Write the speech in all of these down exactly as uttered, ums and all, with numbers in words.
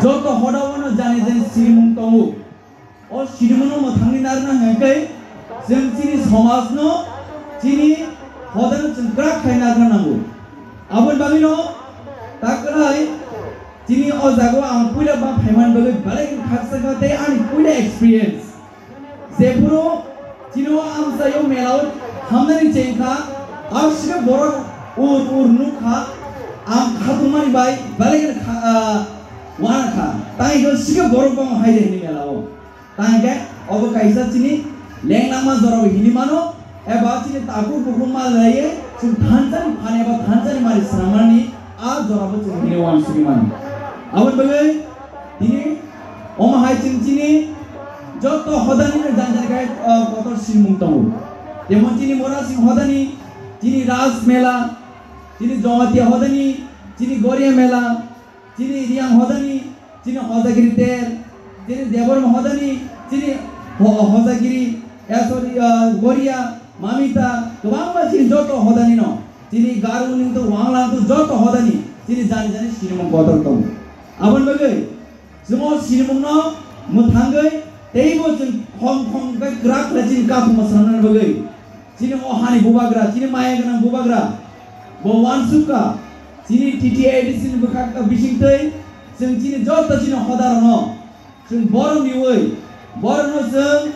Joto hodao no jani jani sirimung tongo. O sirimungno mwthangwi narwkna hwnkhe chwng chini somajno, chini hodano chwng kwrak khai narwkna nango. Aboni bagwino ta kwlai chini o jagao ang puila ba phaimani bagwi belai khaksa kha tei ani puila experience. Jephuru chini o amchaio melao hamnani chengkha, aswk borok ur ur nukha, ang khatungmani bai belai kheno kha, ah, wanakha. Tangwi khe sikhe borok bangma hai de hini melao. Tangwi khe obo kaisa chini lenglama jorao hini mano, eba chini takhuk bukhuk malaiwi chwng thansa ni phan eba thansa ni mari swnamnani a jorao chwng hini wansugwi mano. Aboni bagwi tini omo hai chwng chini joto hodani no jani jani khe, ah, kotor simung tongo. Jemon chini Morasing hodani, chini Ras Mela, chini Jamatia hodani, chini Goria Mela, chini Riyang hodani, chini Hojagiri Ter, chini Debbarma hodani, chini Ho-, Hojagiri, eh, sorry, ah, Goria, Mamita, kwbangma chini joto hodani no, chini Garo ni to, Wangla to joto hodani, chini jani jani sinimung kotor tongo. Aboni bagwi chwng o sinimungno mwthangwi teibo chwng khom khom khe kwrak khlai chini kaphungma swnamnani bagwi. Chini o hani bubagra, chini maya gwnang bubagra, bo wansukha, chini T T A D C ni bwkhak, bisingtwi chwng chini joto chini hodarokno chwng borom riwi, borokno chwng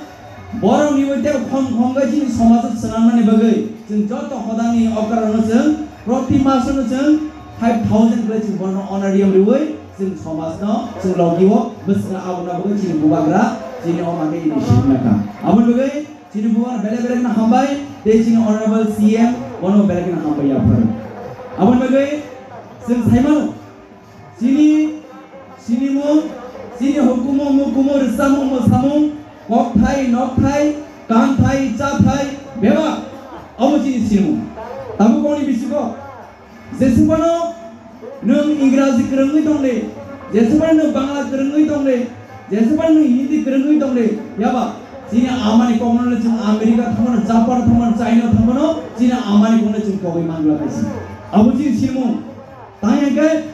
borom riwi tei khom khom khe chini somajo swnamnani bagwi chwng joto hodani okrarokno chwng proti masono chwng five thousand khlai chwng bono honorarium riwi chwng somajno chwng logio bwswkra aboni bagwi chini bubagra chini o manwi initiative nakha. Aboni bagwi chini bubagra belai belai kheno hambai tei chini honorable C M bono belai kheno hambai yaphar. Aboni bagwi chwng saimano chini sinimung, chini hukumu, mukumu, rwchapmung, mwsamung, kokthai, nokthai, kanthai, chathai, bebak, omo chini sinimung. Tabuk boni bisingo jesubano nwng Ingraji kwrwngwi tongdi, jesubano nwng Bangla kwrwngwi tongdi, jesubano nwng Hindi kwrwngwi tongdi, yaba chini amani kokno chwng America thangmano, Japan thangmano, China thangmano, chini amani kokno chwng kogwi mangla kaisa. Abo chini sinimung. Tang hwnkhe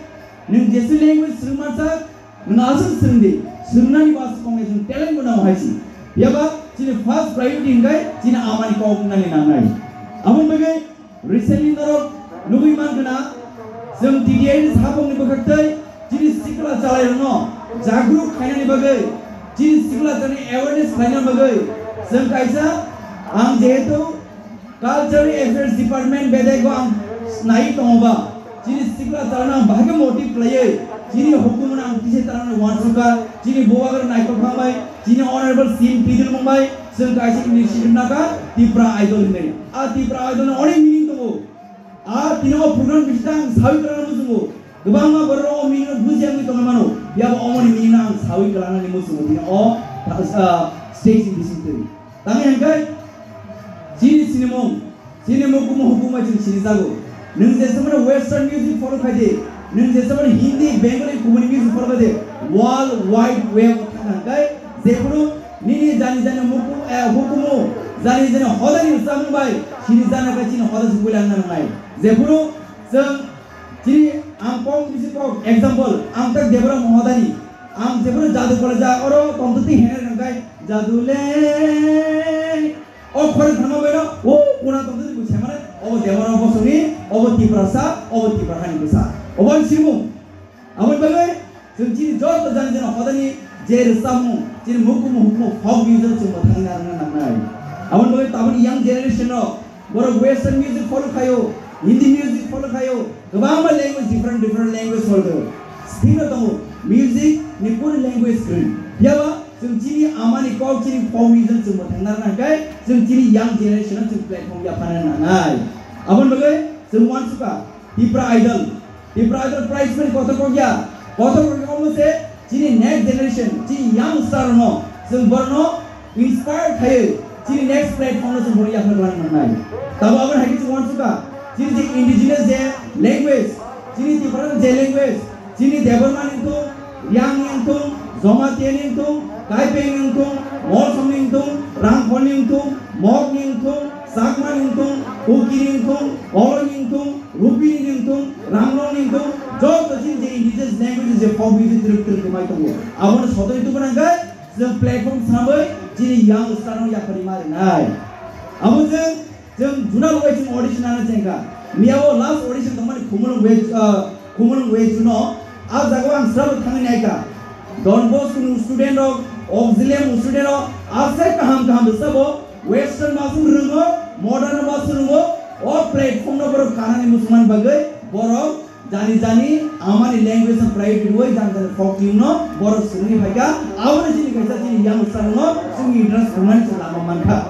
nwng jesa language swrwngma sak, nwng aswk swrwngdi, swrwngnani bo aswk tongnai chwng talent bo nang hai si. Yaba chini first priority hwnkhe chini amani kok wngnani nangnai. Aboni bagwi recently norok nugwi mankha na, chwng T D I ni saphangni bwkhaktwi chini sikla chalairokno jagruk khainani bagwi, chini sikla chani awareness khlaina bagwi chwng kaisa, ang jehetu Cultural Affairs Department bedego ang nai tongo ba, chini sikla chalano ang bahai khe motive khlaiwi, chini hukumu no ang tisa chalano wansukha, chini bubagra naithok thangbai, chini Honorable C M Pidil mungbai, chwng kaisa initiative nakha Tipra Idol hinwi. A Tipra Idol ni onek meaning tongo. A tini o program bisingtwi ang sawi kwlangna muchungo. Kwbangma borok o meaning no bujiya wngwi tongwi mano. Yabo omoni meaning no ang sawi kwlangnani muchungo tini o, ah, stage ni bisingtwi. Tangwi hwnkhe chini sinimung, chini mukumu hukumu bai chwng sinijago. Nwng jesemani western music follow khaidi, nwng jesemani Hindi, Bengali, kubuni music follow khaidi, world wide web o thangna hwnkhe jephuru nini jani jani muku-, eh, hukumu, jani jani hodani rwchapmung bai sinijana khe chini hoda se puila wngna nangnai. Jephuru chwng chini ang kok bisi kok example ang tak Debra Mohodani ang jephuru jadu college oro tongtwtwi henai rwngkhe jadu le o khorang thangma baino o kuna tongtwtwi bo semane obo Debra bosongni obo Tiprasa obo Tipra hani bwsa obo ang simung. Aboni bagwi chwng chini joto jani jani hodani je rwchapmung, chini mukumu hukumu folk music chwng mwthangwi narwkna nangnai. Aboni bagwi tabukni young generation rok borok western music follow khaio, Hindi music follow khaio, kwbangma language, different different language follow khaio. Sthingno tongo music ni kunu language kwrwi. Phiyaba chwng chini amani kok chini folk music chwng mwthangna nangnai, chwng chini young generation no chwng platform yaphana nangnai. Aboni bagwi chwng wansukha Tipra Idol. Tipra Idol prize mani kotor kok ya. Kotor kok ya omo se chini next generation, chini young star no, chwng borno inspire khaiwi chini next platform no chwng borno yakhna khlai nangnai. Tabo aboni hai khe chwng wansukha, chini je indigenous je language, chini Tipra je language, chini Debbarma ni wngthung, Riang ni wngthung, Jamatia ni wngthung, Kaipeng ni wngthung, Molsom ni wngthung, Rangkhol ni wngthung, Mog ni wngthung, Chakma ni wngthung, Kuki ni wngthung, Olo ni wngthung, Rupini ni wngthung, Ramlong ni wngthung, joto chini je indigenous language je folk music trip trip kwmai tongo. Abono sotoi tubuna hwnkhe chwng platform samwi chini young star no yapharwi ma rinai. Abo chwng, chwng juna bai chwng audition nana chengkha. Miyao last audition tongmani Khumulwng West, ah, Khumulwng West no, ah, jagao ang srabo thangwi naikha. Don Bosco ni student rok, Auxilium ni student rok, asai kaham kaham bwsabo Western masung rwngo, modern masung rwngo, o platform no borok kanani muchungmani bagwi borok jani jani amani language no priority rwui jani jani folk tune no borok swrwngwi phaikha, aboni chini kaisa chini young star no chwngni interest rwnani chwng lama mankha.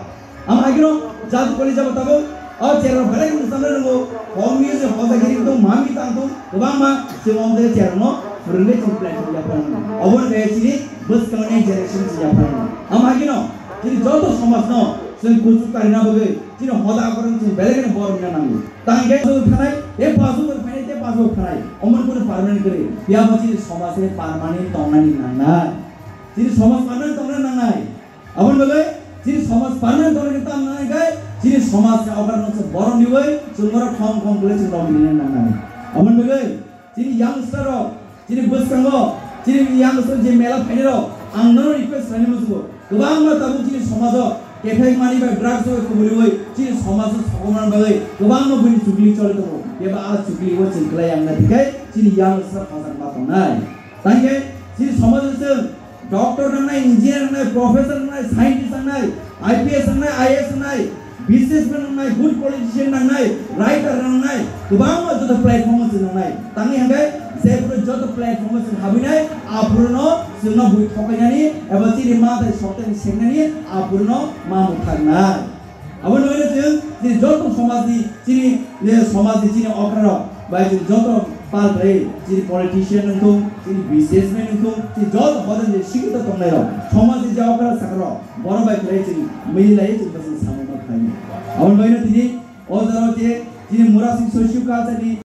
Amo haikhe no jadu koli jabo tabuk o chera belai no samna rwngo, folk music hoja giri tong mami tang tong kwbangma chwng omde chera no phwrwngwi chwng platform yapharngo. Oboni kaya chini bwskangni generation chwng yapharngo. Amo haikhe no chini joto somaj no chwng kuchuk karina bagwi chini hoda akorong chwng belai kheno borok wngna nango. Tang khe chwng thanai, tei pasu bai phainai, tei pasu bai phainai. Omo ni kunu permanent kwrwi. Phiya bo chini somaj ni permanent tongnani nangnai. Chini somaj permanent tongna nangnai. Aboni bagwi chini somaj permanent tongnani tam nangnai khe chini somaj ni okra no chwng borok niwi chwng borok khom khom kwlwi chwng rok nini nangnai. Aboni bagwi chini youngster rok, chini bwskango, chini youngster je mela phainai rok, ang nono request khlainai muchungo. Kwbangma tabuk chini somajo kephek mani bai drugs bai kuburiwi chini somajo sokomorna bagwi kwbangma buini chukli choli tongo. Eba a chukli o chwng kwlai yang na thikhai chini youngster khajak ma tongnai. Tangkhe chini somajo chwng doctor nangnai, engineer nangnai, professor nangnai, scientist nangnai, I P S nangnai, I A S nangnai, businessman nangnai, good politician nangnai, writer nangnai, kwbangma joto platform o chwng nangnai. Tangwi hwnkhe jephuru joto platform o chwng habwinai, aphuru no chwngno bui thokainani eba chini ma tai sokthani sengnani aphuru no ma mwthaknai. Aboni bagwino chwng chini joto somajni, chini, eh, somajni chini okrarok bai chini joto pal khlai, chini politician wngthung, chini businessman wngthung, chini joto hodan je sikito tongnairok, somajni je okra sakarok, borok bai khlai chini mili lai chini bwswng samung ma khlainai. Aboni bagwino tini o jora je chini Murasing socio culture ni